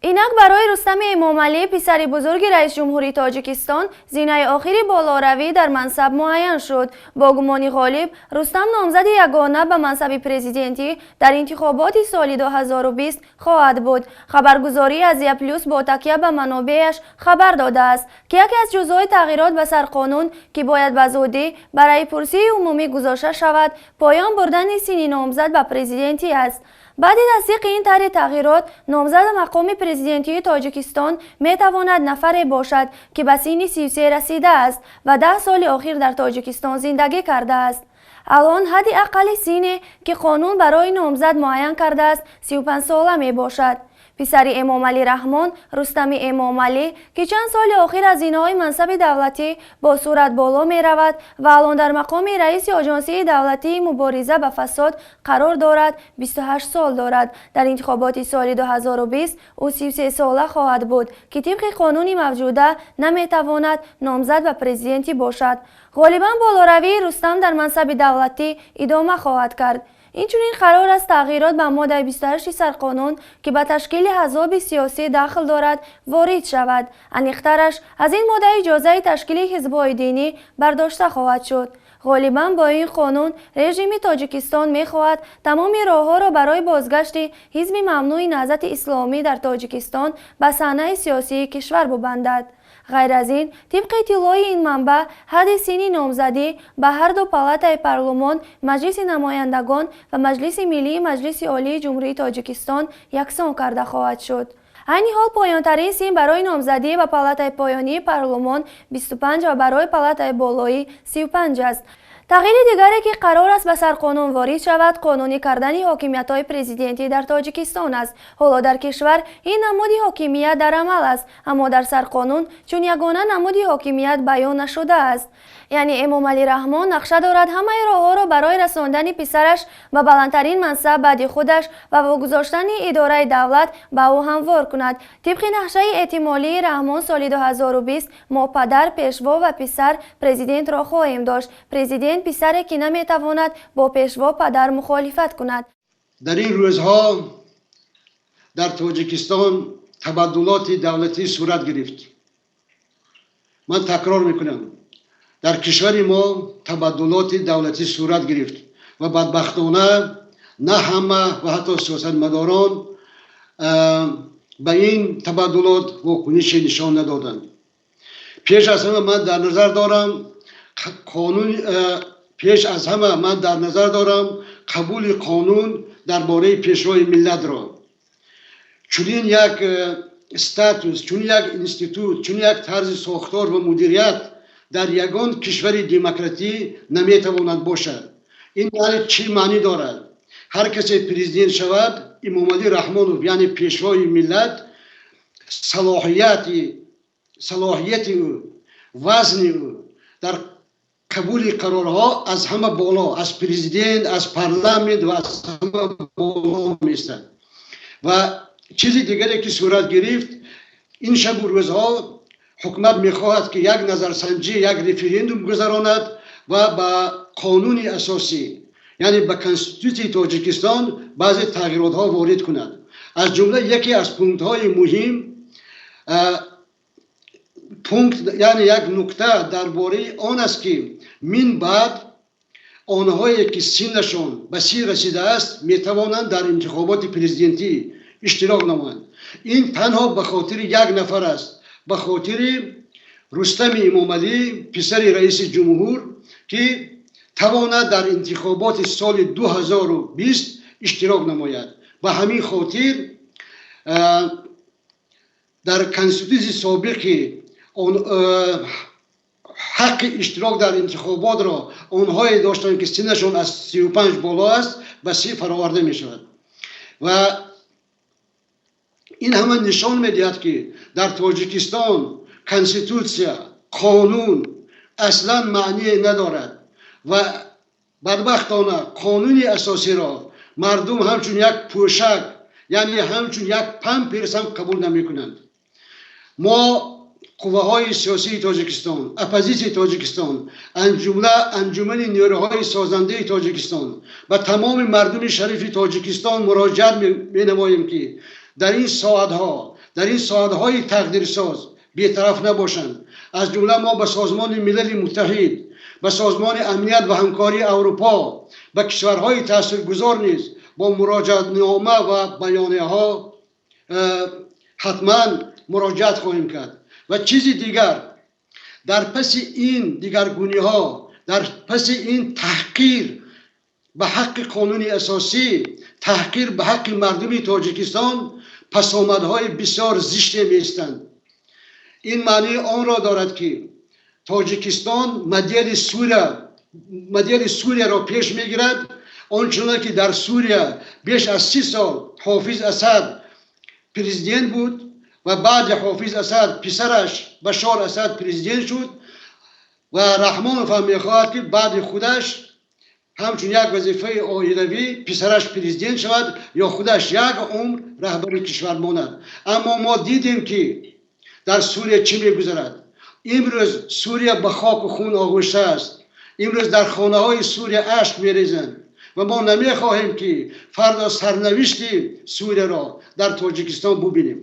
Инак, барои Рустами Эмомалӣ, писари бузурги раисҷумҳури Тоҷикистон, зинаи охири болоравӣ дар мансаб муайян шуд. Бо гумони ғолиб, Рустам номзади ягона ба мансаби президентӣ дар интихоботи соли 2020 хоҳад буд. Хабаргузории Азия Плюс бо такя ба манобеаш хабар додааст, ки яке аз ҷузъҳои тағйирот ба сарқонун, ки бояд ба зудӣ ба раъйпурсии умумӣ гузошта шавад, поён бурдани синни номзад ба президентӣ аст. Баъди тасдиқи ин тарҳи тағйирот, номзад ба мақоми президентии Тоҷикистон метавонад нафаре бошад, ки ба синни 33 расидааст ва 10 соли охир дар Тоҷикистон зиндагӣ кардааст. Алон ҳадди аққали синне, ки қонун барои номзад муайян кардааст, 35 сола мебошад. Писари Эмомалӣ Раҳмон, Рустами Эмомалӣ, ки чанд соли охир аз зинаҳои мансаби давлатӣ бо суръат боло меравад ва алон дар мақоми раиси Оҷонсии давлатии мубориза ба фасод қарор дорад, 28 сол дорад. Дар интихоботи соли 2020 ӯ 33 сола хоҳад буд, ки тибқи қонуни мавҷуда наметавонад номзад ба президентӣ бошад. Ғолибан, болоравии Рустам дар мансаби давлатӣ идома хоҳад кард. Инчунин қарор аст тағйирот ба моддаи 28 сарқонун, ки ба ташкили аҳзоби сиёсӣ дахл дорад, ворид шавад. Аниқтараш, аз ин модда иҷозаи ташкили ҳизбҳои динӣ бардошта хоҳад шуд. Ғолибан, бо ин қонун режими Тоҷикистон мехоҳад тамоми роҳҳоро барои бозгашти ҳизби мамнӯи Наҳзати Исломӣ дар Тоҷикистон ба саҳнаи сиёсии кишвар бубандад. Ғайр аз ин, тибқи иттилои ин манбаъ, ҳадди синни номзадӣ ба ҳарду палатаи парлумон, Маҷлиси намояндагон ва Маҷлиси Миллии Маҷлиси Олии Ҷумҳурии Тоҷикистон, яксон карда хоҳад шуд. Айни ҳол поёнтарин син барои номзадӣ ба палатаи поёнии парлумон 25 ва барои палатаи болоӣ 35 аст. Тағйири дигаре, ки қарор аст ба сарқонун ворид шавад, қонунӣ кардани ҳокимиятҳои президентӣ дар Тоҷикистон аст. Ҳоло дар кишвар ин намуди ҳокимият дар амал аст, аммо дар сарқонун чун ягона намуди ҳокимият баён нашудааст. Яъне Эмомалӣ Раҳмон нақша дорад ҳамаи роҳҳоро барои расондани писараш ба баландтарин мансаб баъди худаш ва вогузоштани идораи давлат ба ӯ ҳамвор кунад. Тибқи нақшаи эҳтимолии Раҳмон, соли 2020 мо падар, пешво ва писар президентро хоҳем дошт. Президент писаре, ки наметавонад бо пешво падар мухолифат кунад. Дар ин рӯзҳо дар Тоҷикистон табаддулоти давлатӣ сурат гирифт. Ман такрор мекунам, дар кишвари мо табаддулоти давлатӣ сурат гирифт ва бадбахтона на ҳама ва ҳатто сиёсатмадорон ба ин табаддулот вокунише нишон надоданд. Пеш аз ҳама ман дар назар дорам қонун, пеш аз ҳама ман дар назар дорам қабули қонун дар бораи Пешвои миллатро. Чунин як статус, чунин як институт, чунин як тарзи сохтор ва мудирият дар ягон кишвари демократӣ наметавонад бошад. Ин яъне чӣ маънӣ дорад? Ҳар касе президент шавад, Эмомалӣ Раҳмонов, яъне Пешвои миллат, салоҳияти ӯ, вазни ӯ дар қабули қарорҳо аз ҳама боло, аз президент, аз парламент ва аз ҳама боло меистад. Ва чизи дигаре, ки сурат гирифт ин шабу рӯзҳо, ҳукумат мехоҳад, ки як назарсанҷӣ, як референдум гузаронад ва ба қонуни асосӣ, яъне ба Конститутсияи Тоҷикистон, баъзе тағйиротҳо ворид кунад. Аз ҷумла яке аз пунктҳои муҳим, пункт, яъне як нукта дар бораи он аст, ки мин баъд онҳое, ки синнашон ба 30 расидааст, метавонанд дар интихоботи президентӣ иштирок намоянд. Ин танҳо ба хотири як нафар аст, ба хотири Рустами Эмомалӣ, писари раиси ҷумҳур, ки тавонад дар интихоботи соли 2020 иштирок намояд. Ба ҳамин хотир дар конститутсияи собиқи ҳаққи иштирок дар интихоботро онҳое доштанд, ки синнашон аз 35 боло аст, ба 30 фароварда мешавад. Ва ин ҳама нишон медиҳад, ки дар Тоҷикистон конститутсия, қонун аслан маъние надорад ва бадбахтона қонуни асосиро мардум ҳамчун як пӯшак, яъне ҳамчун як памперс ҳам қабул намекунанд. Мо, қувваҳои сиёсии Тоҷикистон, оппозитсияи Тоҷикистон, аз ҷумла Анҷумани нерӯҳои созандаи Тоҷикистон, ба тамоми мардуми шарифи Тоҷикистон муроҷиат менамоем, ки дар ин соатҳо, Дар ин соатҳои тақдирсоз бетараф набошанд. Аз ҷумла мо ба Созмони Милали Муттаҳид, ба Созмони Амният ва Ҳамкории Аврупо, ба кишварҳои таъсиргузор низ бо муроҷиатнома ва баёнияҳо ҳатман муроҷиат хоҳем кард. Ва чизи дигар, дар паси ин дигаргуниҳо, дар паси ин таҳқир ба ҳаққи қонуни асосӣ, таҳқир ба ҳаққи мардуми Тоҷикистон пасомадҳои бисёр зиште меистанд. Ин маънии онро дорад, ки Тоҷикистон модели Сурияро пеш мегирад. Он чуноне ки дар Сурия беш аз 30 сол Ҳофиз Асад президент буд ва баъди Ҳофиз Асад писараш Башор Асад президент шуд ва Раҳмонов ҳам мехоҳад, ки баъди худаш ҳамчун як вазифаи оилавӣ писараш президент шавад ё худаш як умр раҳбари кишвар монад. Аммо мо дидем, ки дар Сурия чӣ мегузарад. Имрӯз Сурия ба хоку хун оғӯшта аст. Имрӯз дар хонаҳои Сурия ашк мерезанд ва мо намехоҳем, ки фардо сарнавишти Сурияро дар Тоҷикистон бубинем.